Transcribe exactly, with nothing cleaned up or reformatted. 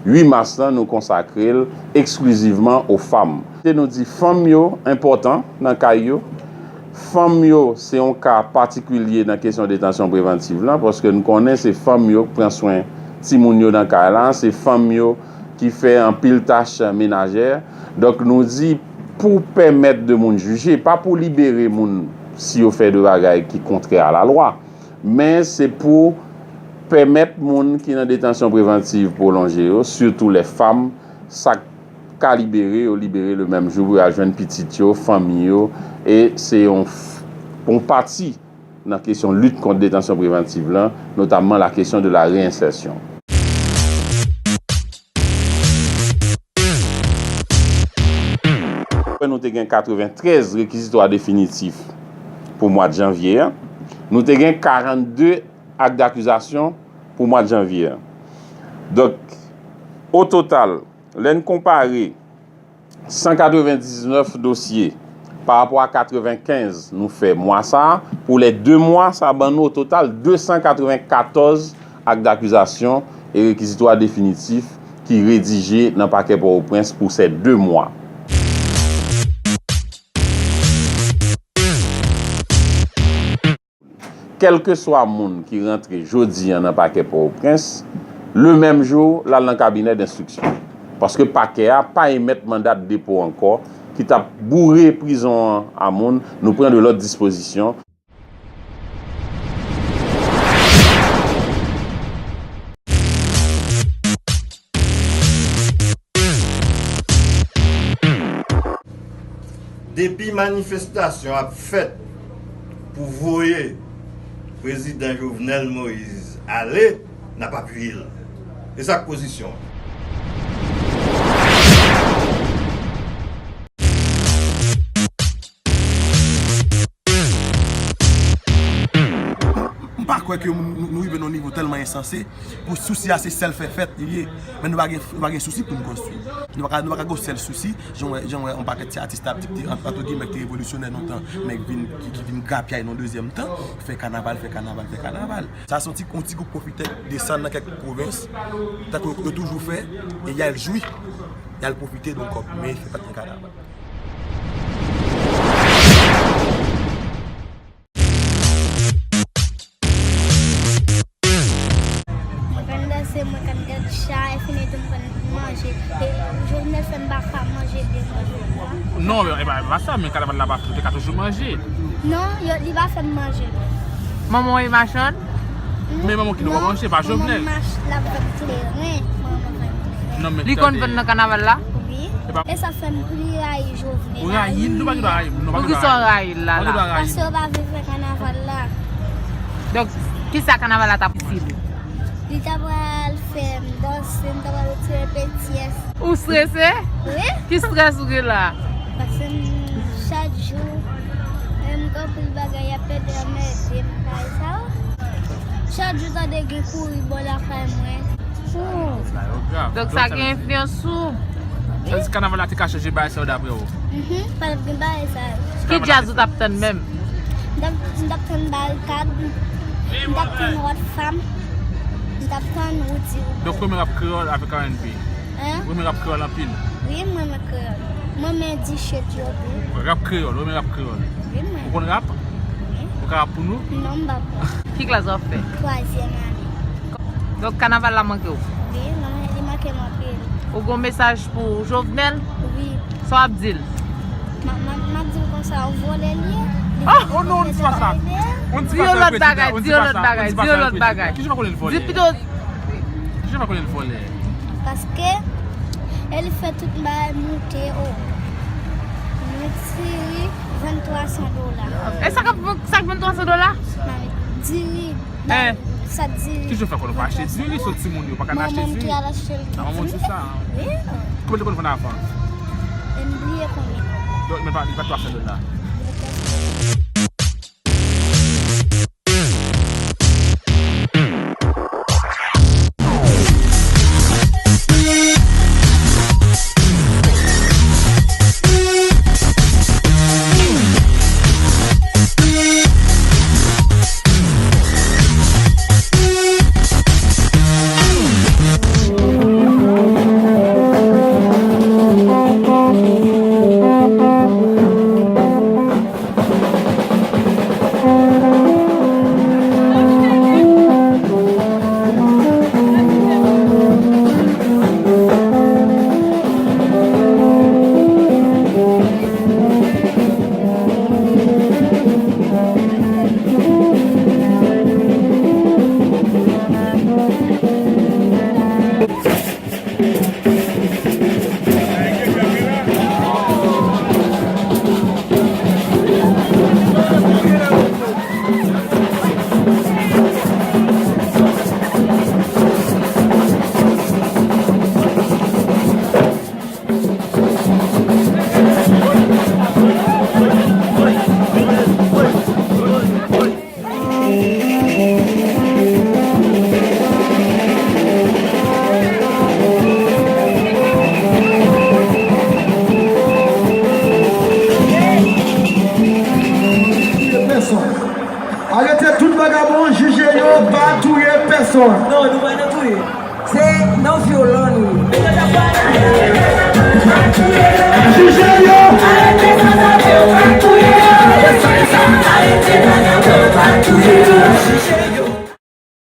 uit mas lan, nou konsakre l eksklizivman o fanm. Kote nou di fanm yo enpòtan nan kay yo. Fanm yo se yon ka patikilye nan kesyon detansyon prevantiv lan, paske nou konnen se fanm yo k pran swen timoun yo nan kay la, se fanm yo ki fè anpil tach menajè. Donk, nou di pou pèmèt de moun jije, pa pou libere moun si yo fè de bagay ki kontrè a lalwa, men se pou pèmèt moun ki nan detansyon prevantiv pwolonje yo, sitou lè fanm, sa k ka libere yo, libere le menm jou pou y al jwenn pitit yo, fanmi yo, e se yon f-, yon pati nan kesyon lit kont detansyon prevantiv lan, notamman la kesyon de la reyensèsyon. Nou te gen katreventrèz rekizitwa definitif pou mwa janvye a. Nou te gen karannde ak dakizasyon pou mwa janvye a. Donk, o total, lè n konpare san katrevendiznèf dosye pa rapò a katrevenkenz nou fè mwa sa a, pou lè de mwa, sa ban nou o total de san katrevenkatòz ak dakizasyon e rekizitwa definitif ki redije nan pakè Pòtoprens pou sè de mwa. Kèlkeswa moun ki rantre jodi a nan pakè Pòtoprens, le menm jou, l al nan kabinè denstriksyon. Paske pakè a pa emèt manda de depo ankò, ki t ap boure prizon an a moun, nou pran de lòt dispozisyon. Depi manifestasyon ap fèt pou voye Prezidan Jovenel Moïse ale, n ap apiye l. E sa k pozisyon an. M pa kwè ke nou, nou rive nan yon nivo tèlman ensanse pou sousi a se sèl fè fèt li ye. Men nou pa gen, nou pa gen sousi pou n konstwi. Nou pa ka, nou pa ka gen yon sèl sousi, jan w wè, jan w wè yon pakèt ti atis t ap di, ki te, ant, ant gimè, ki te revolisyonè nan tan, men ki vin, ki, ki vin grapyay nan dezyèm tan, fè kanaval, fè kanaval, fè kanaval. Sa se yon ti, yon ti gwoup pwofitè k desann nan kèk pwovens, tankou yo toujou fè, e y al jwi, y al pwofite de yon kòb, men se pa t yon kanaval. Mwen konn danse, mwen konn gad chay, fini tou mwen konn manje. E Jovenel fè m pa ka manje byen manje la. Non, e pa, e pa sa, men kanaval la pa, ou te ka toujou manje. Non, yo, li pa fè m manje. Manman w e machann? Men manman ki nou pa manje, pa Jovenel. Manman mach, l ap vann kleren. Manman vann kleren. Non, men li konn vann nan kanaval la? Wi. E sa fè m pli rayi Jovenel. Ou rayi l? Nou pa gen dwa rayi l. Poukisa w rayi l la? Paske yo pa vle fè kanaval la. Donk, kisa kanaval la t ap fè? Li ta pral fè m danse, m ta pral retire petyès. Ou strese? Wi. Ki strès ou gen la? Paske m, chak jou, menm gen anpil bagay y ap pèdi anmède m, bagay sa yo. Chak jou tande gen kouri bò lakay mwen. Donk sa gen enfliyans sou ou. Sa di kanaval la te ka chanje bagay sa yo dapre ou? Mhm, pa t ap gen bagay sa yo. Ki djaz ou t ap tann menm? M t ap, m t ap tann Barikad, m t ap tann Ròd Fam, m t ap tann Roody Rougay. Donk ou renmen rap kreyòl avèk R and B? Hein? Ou renmen rap kreyòl anpil? Wi, m renmen kreyòl. M renmen Dichèt yo tou. Rap kreyòl, ou renmen rap kreyòl? Wi, m renmen. Ou konn rap? Wi. Ou ka rap pou nou? Non, m pa konn. Ki klas w ap fè? Twazyèm ane. Donk, kanaval la manke w? Wi, non, li manke m anpil. Ou gon mesaj pou Jovenel? Wi. Sa w ap di l? M ap, m ap, m ap di l konsa, yon vòlè l ye. Li vòlè peyi a. Oh non, di yon lòt bagay, di yon lòt bagay, di yon lòt bagay. Di pito. Kijan w konnen l vòlè? Paske, e li fè tout bagay moute, o. Mwen diri, venntwa san dola. E sa k ap, sa k venntwa san dola? Diri. Hein? Sa diri. Kijan w fè konnen w pa achte diri, sot timoun yo pa ka achte diri. Manman m ki al achte l. A, manman w di sa, hein? Wi. Konbyen te konn vann avan? E m bliye konbyen. Donk, men pa, li pa twa san dola. Non, nou pa nan touye. Se nan vyolon nou ye. Jije yo!